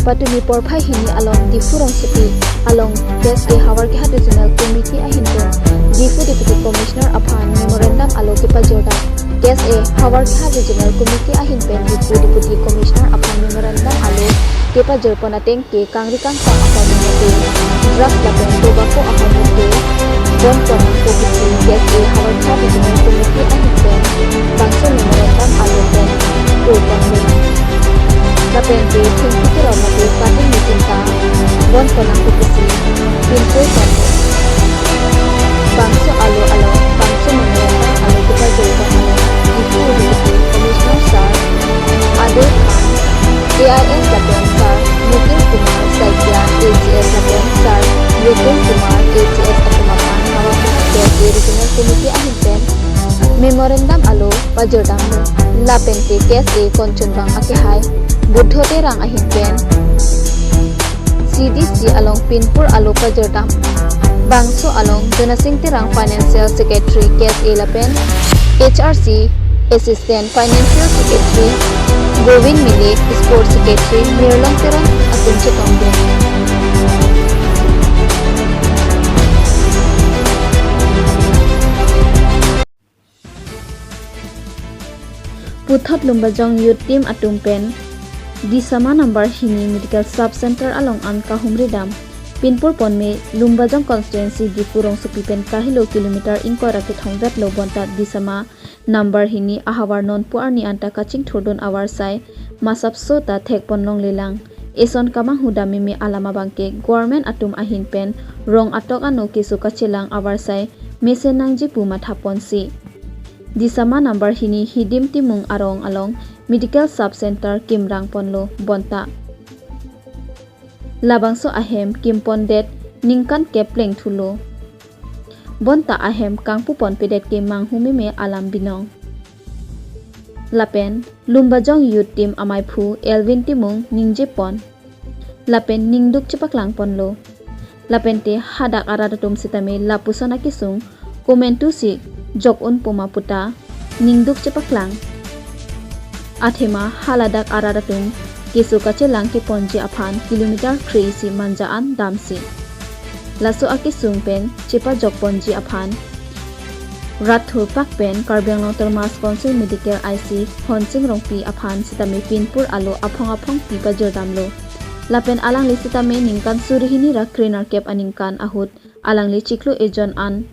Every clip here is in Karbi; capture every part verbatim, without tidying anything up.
Patumi porphai hini along Diphu rongsopi along K S A Howraghat Regional Committee ahin pen Diphu Deputy Commissioner aphan memorandum alo kepajirdam. K S A Howraghat Regional Committee ahin pen Diphu Deputy Commissioner aphan memorandum alo kepajirpon ateng ke kangri kangkang ahormu mate drugs lapen tobacco ahormu ke bon pon nangpo pusi K S A Howraghat Regional Committee ahin pen bangso memorandum alo pen kurpon me. Lapen ke thengpi kerok mate cutting meeting ta bon pon nangpo pusi pinpur pon me. Bangso alo alo bangso memorandum alo kepajirpon alo Diphu Deputy Commissioner Sir Adil Khan, A I S lapen Sir Nitin Kumar Saikia, A G S lapen Sir Ripun Kumar, A G S atum aphan Howraghat K S A Regional Committee ahin pen memorandum alo pajirdamlo. Lapen ke K S A Kanchanbang akehai Buddho Terang ahin pen C D C along pinpur alo pajirdam. Bangso along Jonasing Terang Financial Secretary K S A lapen H R C Assistant Financial Secretary Govind Milik, Sports Secretary Mirlong Teron atum chetongdun. Puthot Lumbajong Youth Team atum pen Disama number hini Medical Sub Center along an kahumri dam. Pinpur pon me Lumbajong constituency Diphu rongsopi pen kahelo kilometer ingkoi ra kethom vetlo bonta Disama number hini ahavar nonpu arni anta kachingthurdun avarsai masapso ta thekpon longlelang. Eson kamanghu dam meme alam abangke government atum ahin pen rong atok ano keso kachelang avarsai mesen nangji pu mathaponsi Disama number hini Hidim Timung arong along Medical Sub Center kimrang ponlo bonta. Labangso ahem kimpondet ningkan kep plengthulo. Bonta ahem kangpuponpedet ke manghu meme alam binong. Lapen Lumbajong Youth Team amaiphu Elvin Timung ningjepon. Lapen ningduk chepaklangponlo. Lapen te hadak arat atum sitame lapuson akesung komantusi jok un puma puta ningduk chepaklang. Athema haladak arat atum keso kachelang keponji aphan kilometer kre-isi manja an damsi. Laso akesung pen chepajokponji aphan rat thurpak pen Karbi Anglong Autonomous Council Medical I C Honsing Rongpi aphan sitame pinpur alo aphong aphong pi pajirdamlo. Lapen alangli sitame ningkan suri hini ra krenerkep aningkan ahut alangli chiklo ejon an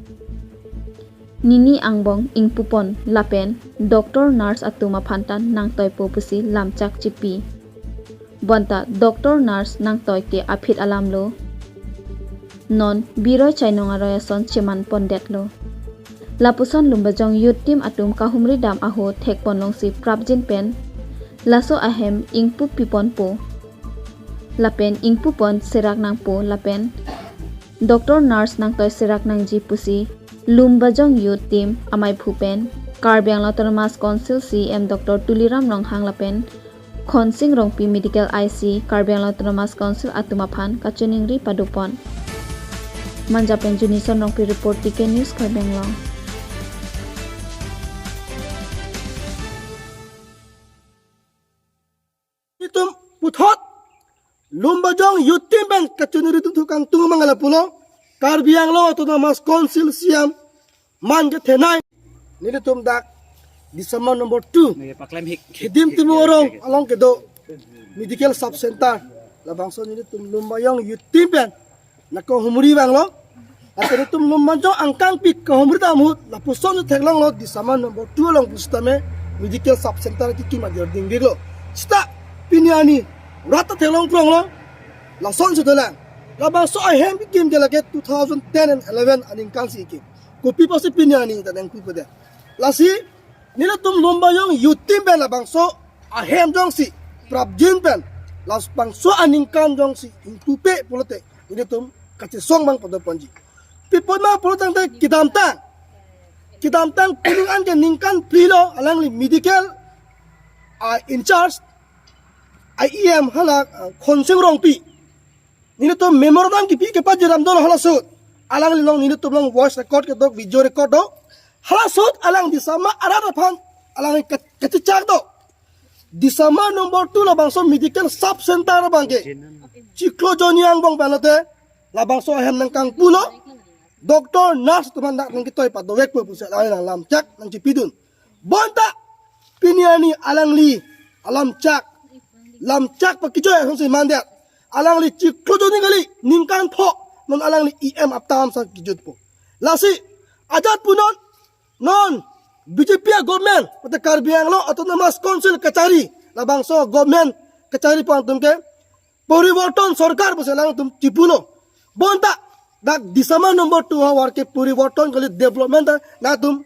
nini angbong ingpupon lapen doctor nurse atum aphan ta nangtoipo pusi lamchak chipi. Bonta doctor nurse nangtoi ke aphit alamlo. Non biroi chainong aroi ason chemanpondetlo. Lapuson Lumbajong Youth Team atum kahumri dam ahut thekpon longsi prapjin pen laso ahem ingpupiponpo. Lapen ingpupon serak nangpo lapen doctor nurse nangtoi serak nangji pusi Lumbajong Youth Team amaiphu pen Karbi Anglong Autonomous Council C E M Doctor Tuliram Ronghang lapen Khonsing Rongpi Medical I C Karbi Anglong Autonomous Council atum aphan kachiningri padopon. Manja pen Junison Rongpi report, T K News Karbi Anglong. Itum puthot Lumbajong Youth Team pen kachiningri atum thu kangtung mangala pulo Karbi Anglong Autonomous Council C E M man kethenei nelitum dak Disama number two Nge paklem hik. Hidim Timung arong along kedo medical sub center labangso nelitum Lumbajong Youth Team pen nangkahumri vanglo. Lapen nelitum Lumbajong angkang pi kahumri dam ahut lapuson theklonglo Disama number two along pusitame medical sub center kekim adir dingdiklo. Seta pini arni rat ta theklong pronglo. Lasonsi dolang. Labangso ahem kekim ke lake two thousand ten and eleven aningkan si kekim. Kopi pusi pini arni ta nangkupedet. Lasi nelitum Lumbajong Youth Team pen labangso ahem jongsi prapjin pen labangso aningkan jongsi ingpupe pulote nelitum kachesong abang padoponji. Pi apot ma pulo tangte kedamtang, kedamtang pining an ke ningkan phli lo alangli medical, ah, in charge, I E M hala, ah, Khonsing Rongpi. Nelitum memorandum kipi kepajirdamdun halaso ahut. Alangli along nelitum along voice record kedo, video record do. Halaso ahut alang Disama arat aphan alang ke-, kechechak do. Disamar number two labangso medical sub center abangke chiklo joni angbong palote labangso ahem nangkangpulo, doctor, nurse atum aphan dak nangketoi padovekpo pusi alangli nanglamchak nangchipidun. Bonta pini arni alangli alamchak, lamchak pakijoi asonsi mandet. Alangli chiklo joni kali, ningkan pho, non alangli E M apta amsa kijutpo. Lasi ajat punon, non B J P a government, mate Karbi Anglong Autonomous Council kachari, labangso government kachari pu atum ke poriborton sorkar pusi alangtum chipulo. Bonta dak Disamar number two havar ke poriborton kali, development ta nangtum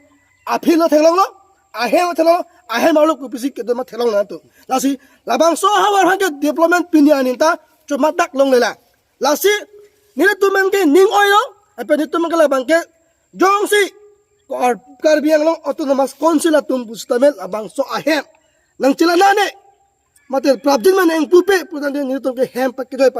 aphi lo theklonglo, ahem lo theklonglo, ahem arlo kopisi kedo ma theklong nangtum. Lasi labangso havar aphan ke development pini arni ta choma dak longlelang. Lasi nelitum abangke ning oilo, ape nelitum abangke labangke jongsi Kar-, Karbi Anglong Autonomous Council atum pusitame labangso ahem nangchelanane, mate prapjin mane ingpupe putangte nelitum ke hem pakijoi pa